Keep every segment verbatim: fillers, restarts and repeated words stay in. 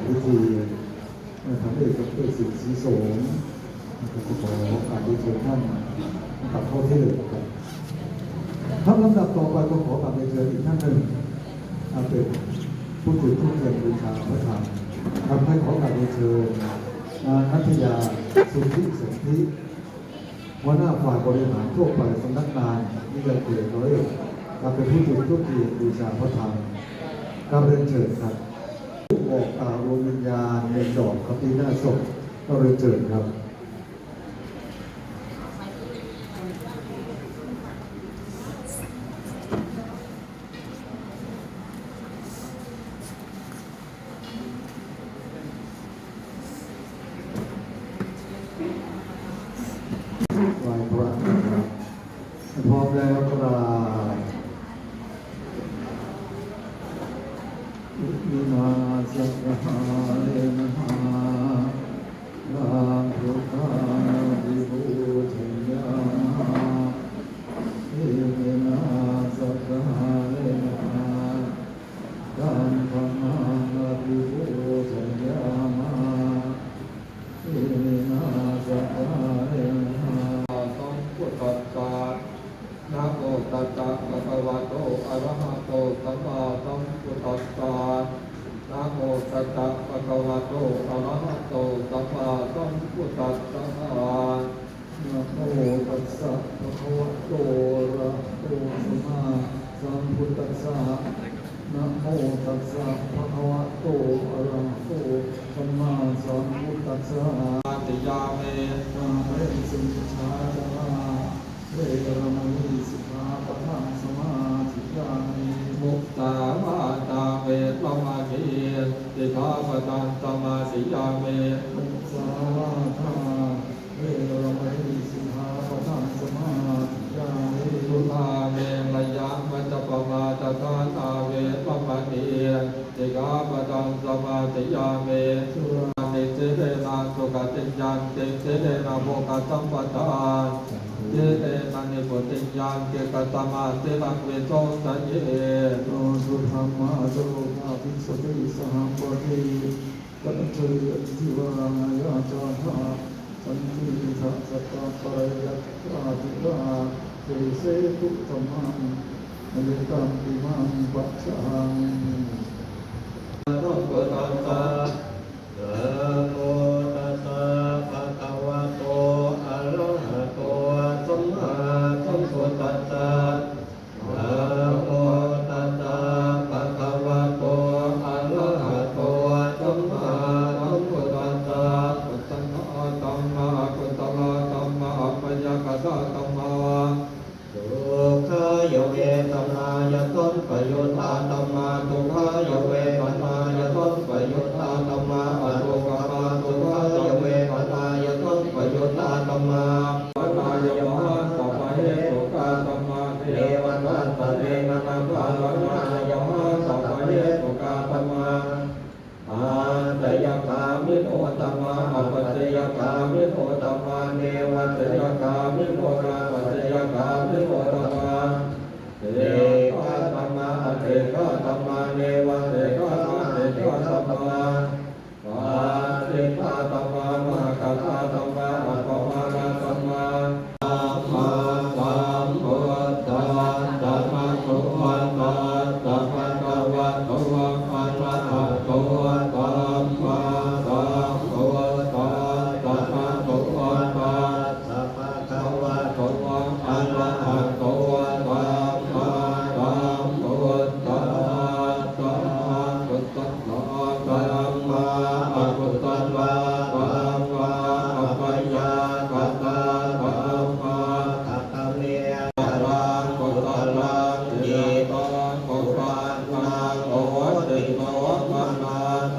พิธี ท่านเอกดอกเตอร์ สิงห์ศรีโสม ก็ขอโอกาสเรียนเชิญท่านกลับเข้าที่เลยครับ ครับ ลำดับต่อไปก็ขอโอกาสเรียนเชิญอีกท่านหนึ่ง อ่า เป็นผู้จุดธูปเทียนบูชาพระธรรมครับ ให้ขอโอกาสเรียนเชิญ นางนัทยา สุทธิสนธิ หัวหน้าฝ่ายบริหารทั่วไปสำนักงานวิทยาเขตร้อยเอ็ด ครับ เป็นผู้จุดธูปเทียนบูชาพระธรรม ครับ เรียนเชิญครับ ผู้บอกกล่าวดวงวิญญาณในดอกครับ ที่หน้าศพ ก็เรียนเชิญครับ ไหว้พระนะครับ พร้อมแล้วกราบ Iminā sakkārena raghunāthaṃ abhipūjayāma. Iminā sakkārena taṃ dhammaṃ abhipūjayāma. Iminā sakkārena. Sambuddhassa. Namo tassa bhagavato arahato sammāsambuddhassa. Namo tassa bhagavato arahato sammāsambuddhassa. Namo tassa bhagavato arahato sammāsambuddhassa. Namo tassa bhagavato arahato sammāsambuddhassa. Siyāmi. Kāmesu micchācārā veramaṇī sikkhāpadaṃ samādiyāmi. Musāvādā veramaṇī sikkhāpadaṃ samādiyāmi. Musāvādā veramaṇī sikkhāpadaṃ samādiyāmi. Surāmerayamajjapamādaṭṭhānā veramaṇī sikkhāpadaṃ samādiyāmi. Surā. Sīlena sugatiṃ yanti, sīlena bhogasampadā, sīlena nibbutiṃ yanti, tasmā sīlaṃ visodhaye. Āsu dhammā ca lokadhipatī sahampati paṭṭhāya cīvaraṃ ayācatha, santindha satta pariyatā dhīrā desetu dhammaṃ anukampimaṃ pajaṃ. Namo tassa bhagavato arahato sammāsambuddhassa. Namo tassa bhagavato arahato sammāsambuddhassa. Kusalā dhammā, akusalā dhammā, abyākatā dhammā. Sukhāya vedanāya sampayuttā dhammā, dukkhāya vedanāya sampayuttā dhammā, adukkhamasukhāya vedanāya sampayuttā dhammā. Bhāvanāya mahāsabhahetukā dhammā, neva tassa neva na. Bhāvanāya mahāsabhahetukā dhammā, ācayagāmino dhammā, apacayagāmino dhammā, nevācayagāmino nāpacayagāmino dhammā. Sekkhā dhammā, asekkhā dhammā, nevāsekkhā nāsekkhā dhammā. Parittā dhammā, mahaggatā dhammā, appamāṇā dhammā. Sammāsambuddhassa. Namo tassa bhagavato arahato sammāsambuddhassa. Namo tassa bhagavato arahato sammāsambuddhassa. Kusalā dhammā, akusalā dhammā, abyākatā dhammā. Katame. Kusalaṃ kusalaṃ cittaṃ uppannaṃ hoti somanassena.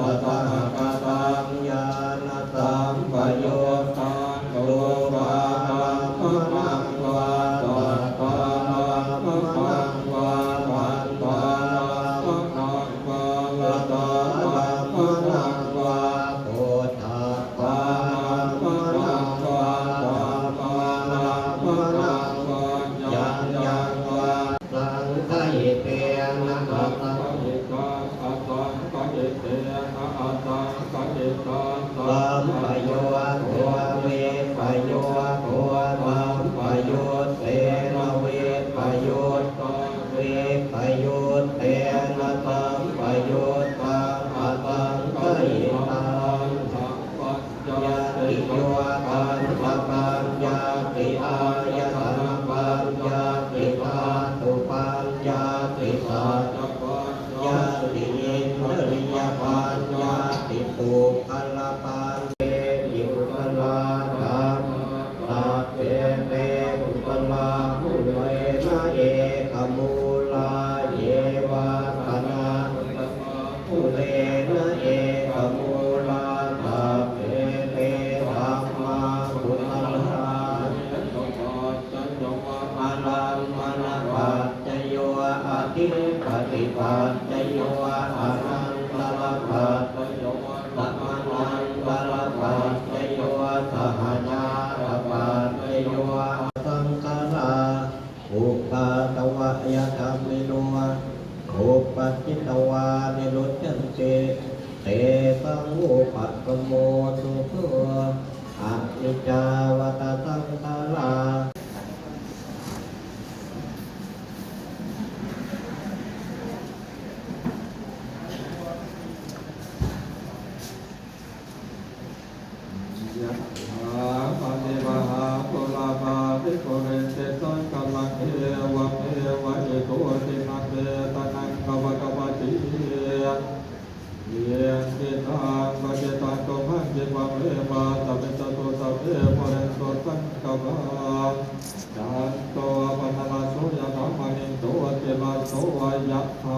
anantarapaccayo, samanantarapaccayo, sahajātapaccayo. Saṅkhārā uppādavayadhammino, uppajjitvā nirujjhanti, tesaṃ vūpasamo sukho. Aniccā vata saṅkhārā. Yathā vārivahā pūrā paripūrenti sāgaraṃ, evameva ito dinnaṃ petānaṃ upakappati. Icchitaṃ patthitaṃ tumhaṃ khippameva samijjhatu, sabbe pūrentu saṅkappā, cando paṇṇaraso yathā, maṇi jotiraso yathā.